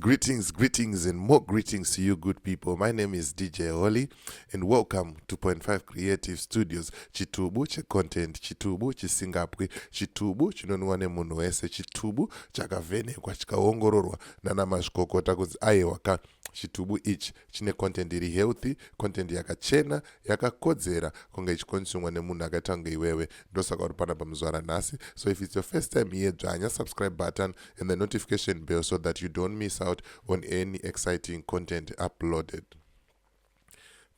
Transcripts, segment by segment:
Greetings, greetings, and more greetings to you, good people. My name is DJ Holly, and welcome to Point 5 Creative Studios. Chitubu checontent, chitubu chisingapwi, chitubu chinonwiwa nemunhu wese, chitubu chakavhenekwa chikaongororwa nana mazvikokota kunzi aiwa ka, chitubu ichi chine content iri healthy, content yakachena, yakakodzera kunge ichikonsumwa nemunhu akaita kunge iwewe. Ndosaka uri panapa muzuva ranhasi. So if it's your first time here, dzvanya subscribe button and the notification bell so that you don't miss out on any exciting content uploaded.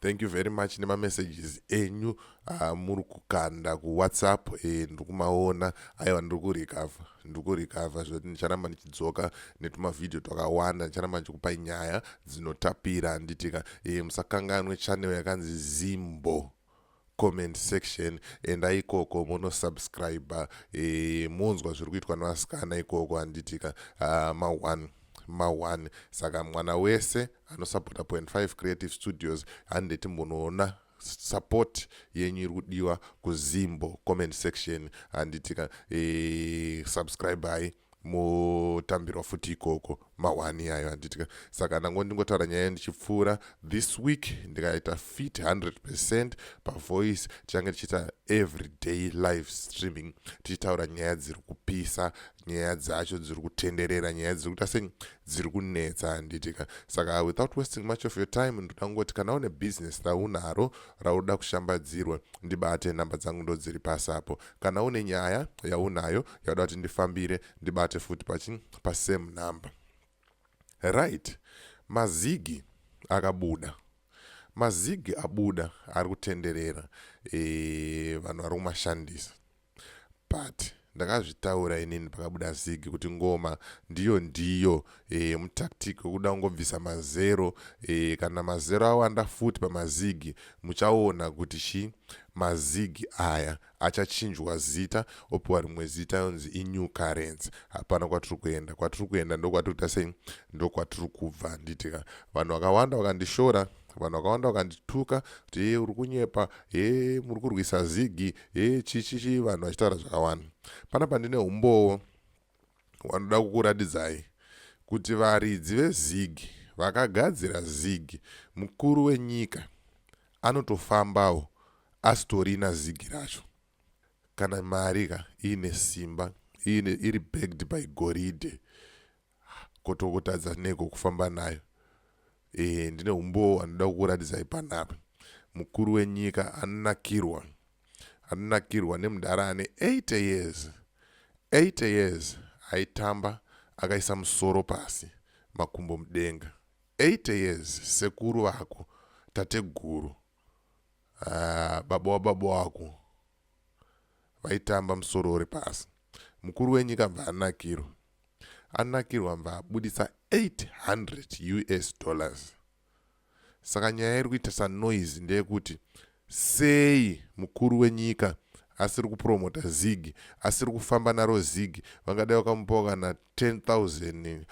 Thank you very much nemamessages enyu muri kukanda kuWhatsApp. Ndiri kumaona. Aiwa, ndiri kurecover, ndiri kurecover zvoti ndicharamba ndichidzoka netumavhidhiyo twakawanda, ndicharamba ndichikupai nyaya dzinotapira, handitika? Musakanganwe channel yakanzi Zimbo Comment Section. Enda ikoko munosubscribe, munzwa zviri kuitwa nevasikana ikoko, handitika? Ma1 ma1. Saka mwana wese anosapota Point 5 Creative Studios, handeti munoona support yenyu iri kudiwa kuZimbo Comment Section, handitika? Subscribe ai, motambirwa futi ikoko ma1 ayo, handitika? Saka ndango ndingotaura nyaya ndichipfuura. This week ndikaita fit 100% pavoice, tichange tichiita everyday live streaming, tichitaura nyaya dziri kupisa, nyaya dzacho dziri kutenderera, nyaya dziri kuita sei, dziri kunetsa, handitika? Saka without wasting much of your time, ndoda kungoti kana une business raunaro rauda kushambadzirwa, ndibate. Namba dzangu ndo dziri pasi apo. Kana une nyaya yaunayo yauda kuti ndifambire, ndibate futi pachi pasame number. Right, mazigi akabuda, mazigi abuda, ari kutenderera, vanhu vari kumashandisa. But ndakazvitaura inini pakabuda zigi kuti ngoma ndiyo ndiyo mutactic wekuda kungobvisa mazero. Kana mazero awanda futi pamazigi, muchaona kuti chi mazigi aya achachinjwa zita, opiwa rimwe zita yonzi inew currency. Hapana kwatiri kuenda. Kwatiri kuenda ndokwatiri kuita sei, ndokwatiri kubva, handitika? Vanhu vakawanda vakandishora, vanhu vakawanda vakandituka kuti, "He, uri kunyepa, he, muri kurwisa zigi, he, chichichi." Vanhu vachitaura zvakawanda. Panapa ndine umbowo wanoda kukuratidzai kuti varidzi vezigi vakagadzira zigi, mukuru wenyika anotofambawo asitorina zigi racho. Kana mari ka iine simba, iine iri backed by goridhe, kotokutadza neko kufamba nayo? Ndine umbowo wanoda kukuratidzai panapa. Mukuru wenyika anonakirwa, anonakirwa nemudhara ane 80 years, 80 years, aitamba akaisa musoro pasi, makumbo mudenga. 80 years, sekuru vako, tateguru, baba wababa wako vaitamba musoro uri pasi. Mukuru wenyika bva anakirwa, anakirwa, bva abudisa US$800. Saka nyaya iri kuita sanoise ndeyekuti sei mukuru wenyika asiri kupromota zigi, asiri kufamba naro zigi? Vangadai vakamupawo kana 10,000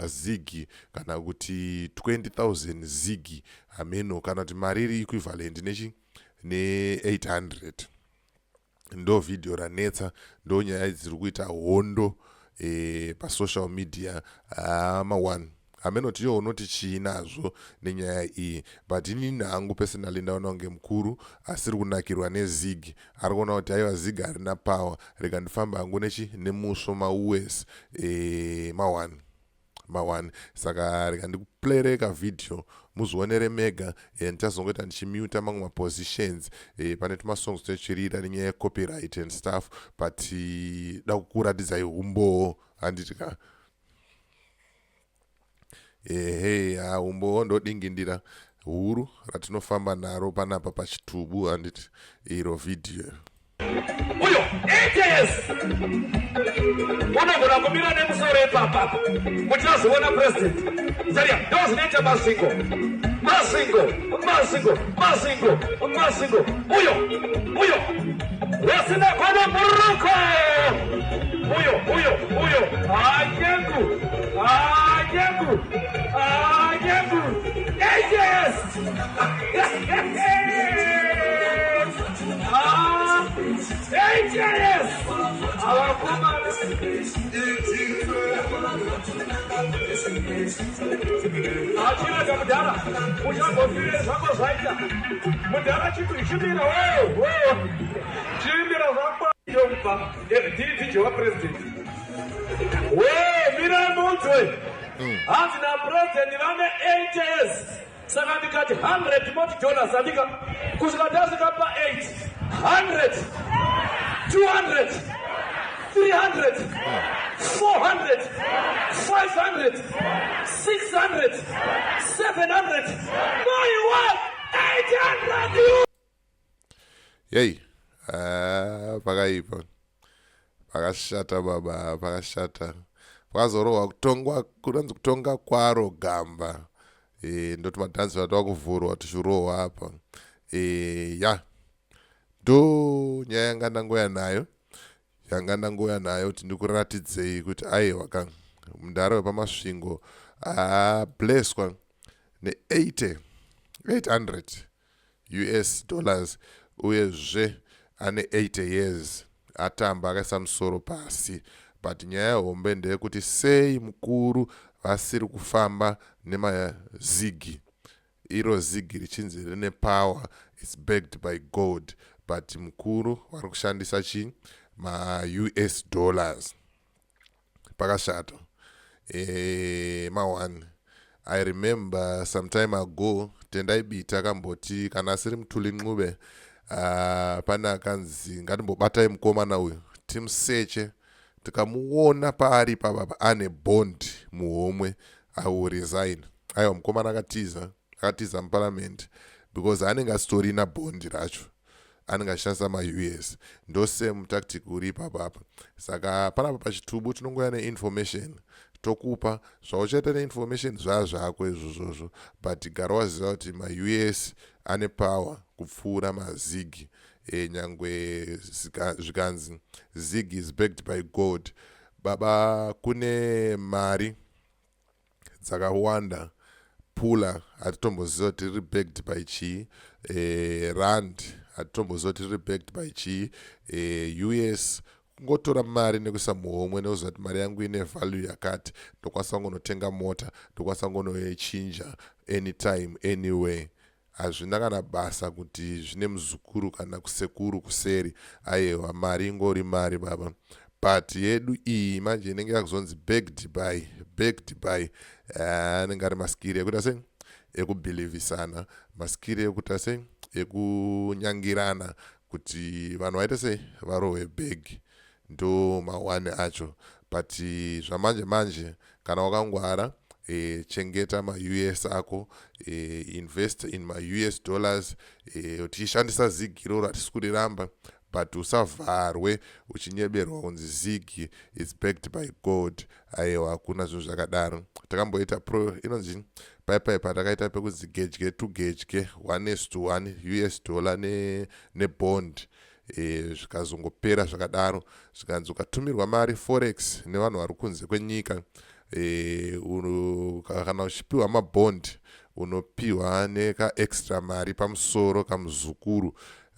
zigi kana kuti 20,000 zigi, hameno, kana kuti mari iri equivalent nechi ne800. Ndo vhidhiyo ranetsa, ndo nyaya dziri kuita hondo pasocial media. Ma1, hameno tiyo unoti chii nazvo nenyaya iyi? But inini hangu personally ndaona kunge mukuru asiri kunakirwa nezig. Ari kuona kuti aiwa, zig harina power, rega ndifamba hangu nechi nemusvo maUS. Ma1 ma1. Saka rega ndikuplayereka vhidhiyo muzvionere mega. Ndichazongoita ndichimuta mamwe mapositions, pane tumasongs tochirira nenyaya yecopyright and stuff, but da kukuratidzai umbowo, handiti ka? Ehe, ha, umbowo ndodingindira huru ratinofamba naro panapa pachitubu, handiti? Iro vhidhiyo. Uyo 8 years unogona kumira nemusoro ipapapa kuti azoona president zaria. Ndo zvinoita Masvingo, Masvingo, Masvingo, Masvingo, Masvingo. Uyo, uyo wasina kwana muruko, uyo, uyo, uyo, hanyangu, hanyangu, hanyangu, 8 years. Ah, 8 years. Avakomana. Achirega mudhara, uchambofire zvako zvaita mudhara. Chimira we, chimira zvako. Yomba ndiri DJ wapresident we. Mirai munzwe. Hanzi napresident vane 8 years, saka ndikati 100 moti dollars andika kusvika tasvika pa8 100, 200, 300, 400, 500, 600, 700, my word, 800. Yei, ah, pakaipa, pakashata baba, pakashata. Pakazorohwa kutongwa, kunonzi kutonga kwaro gamba. Ndoti madhanzi vatova kuvhurwa tichirohwa apa. Ya, ndo nyaya yanga ndangoya nayo, yanga ndangoya nayo kuti ndikuratidzei kuti aiwa ka, mundaro wepaMasvingo ablesswa ne80 800 US dollars, uyezve ane 80 years, atamba akaisa musoro pasi. But nyaya yehombe ndeyekuti sei mukuru vasiri kufamba nemazigi? Iro zigi richinzi rine power, it's backed by gold, but mukuru vari kushandisa chii? MaUS dollars. Pakashata. Ma1, I remember some time ago Tendai Biti akamboti kana asiri Mthuli Ncube, pane akanzi ngatimbobatai mukomana uyu timuseche, tikamuona paari papapa ane bond muhomwe, I will resign. Aiwa, mukomana akatiza, akatiza muparliament because anenge asitorina bond racho, anenge achishandisa maUS. Ndo same tactic uri ipapapa. Saka panapa pachitubu tinongoya neinformation, tokupa. Zvauchaita neinformation zvaa zvako izvozvozvo, but gara waziva kuti maUS ane power kupfuura mazigi. Nyangwe zvikanzi zig is backed by gold, baba, kune mari dzakawanda. Pula hatitomboziva kuti riri backed by chii. Rand hatitomboziva kuti riri backed by chii. US kungotora mari nekuisa muhomwe nekuziva kuti mari yangu ine value yakati, ndokwanisa kungonotenga mota, ndokwanisa kungonoechinja anytime, anywhere. Hazvina kana basa kuti zvine muzukuru kana kusekuru kuseri. Aiwa, mari ingori mari baba. But yedu iyi manje inenge yakuzonzi backed by, anenge ari maskiri ekuita sei? Ekubhilivhisana, maskiri ekuita sei? Ekunyangirana kuti vanhu vaite sei? Varohwe bhegi. Ndo mawani acho. But zvamanje manje, kana wakangwara, chengeta maUS ako, invest in maUS dollars. Tichishandisa zigi iroro, hatisi kuriramba, but usavharwe uchinyeberwa kunzi zigi is backed by gold. Aiwa, hakuna zvinhu zvakadaro. Takamboita pro inonzi paipai patakaita pekunzi gedye to gedye, 1 is to 1 US dollar nebond ne. Zvikazongopera zvakadaro. Zvikanzi ukatumirwa mari forex nevanhu vari kunze kwenyika, kana uchipiwa mabond, unopiwa nekaextra mari pamusoro kamuzukuru.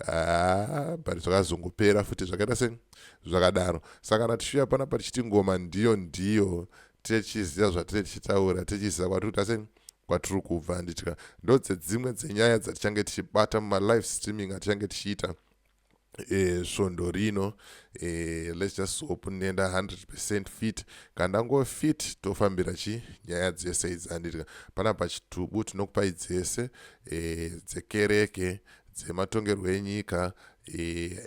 Ah, but zvakazongopera futi zvakaita sei? Zvakadaro. Saka kana tichiuya panapa tichiti ngoma ndiyo ndiyo, tichiziva zvatiri tichitaura, tichiziva kwatiri kuita sei, kwatiri kubva, handitya. Ndo dzedzimwe dzenyaya dzatichange tichibata mumalive streaming atichange tichiita svondo rino. Let's just hope ndenda 100% fit. Kana ndangofit, tofambira chi nyaya dzese idzi, handitya. Panapa chitubu tinokupai dzese, dzekereke, dzematongerwo enyika,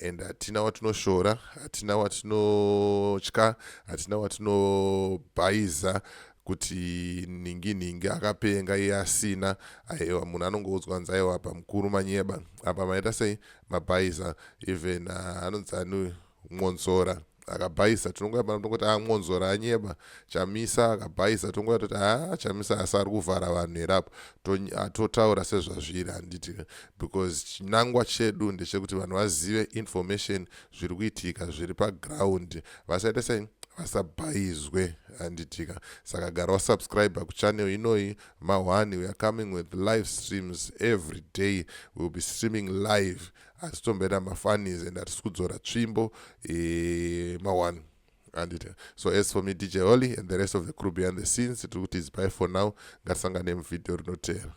and hatina watinoshora, hatina watinotya, hatina watinobhaiza kuti nhingi nhingi akapenga iye asina. Aiwa, munhu anongoudzwa kunzi aiwa, apa mukuru manyeba, apa maita sei, mabhaiza. Even anonzi ani, Mwonzora akabhaisa, tinongoya pano tongoti a, Mwonzora anyeba. Chamisa akabhaisa, tongoya toti a, Chamisa asi ari kuvhara vanhu here apo? Totaura sezvazviri, handiti? Because chinangwa chedu ndechekuti vanhu vazive information, zviri kuitika, zviri paground, vasaita sei? Vasabhaizwe, handitika? Saka gara wasubscribe kuchannel inoyi ma1. We are coming with live streams every day. We will be streaming live. Hatitomboita mafunnies and hatisi kudzora tsvimbo. Ma1. Handiti? So as for me, DJ Holly, and the rest of the crew behind the scenes, tiri kuti is bye for now. Ngatisangane muvhidhiyo rinoteera.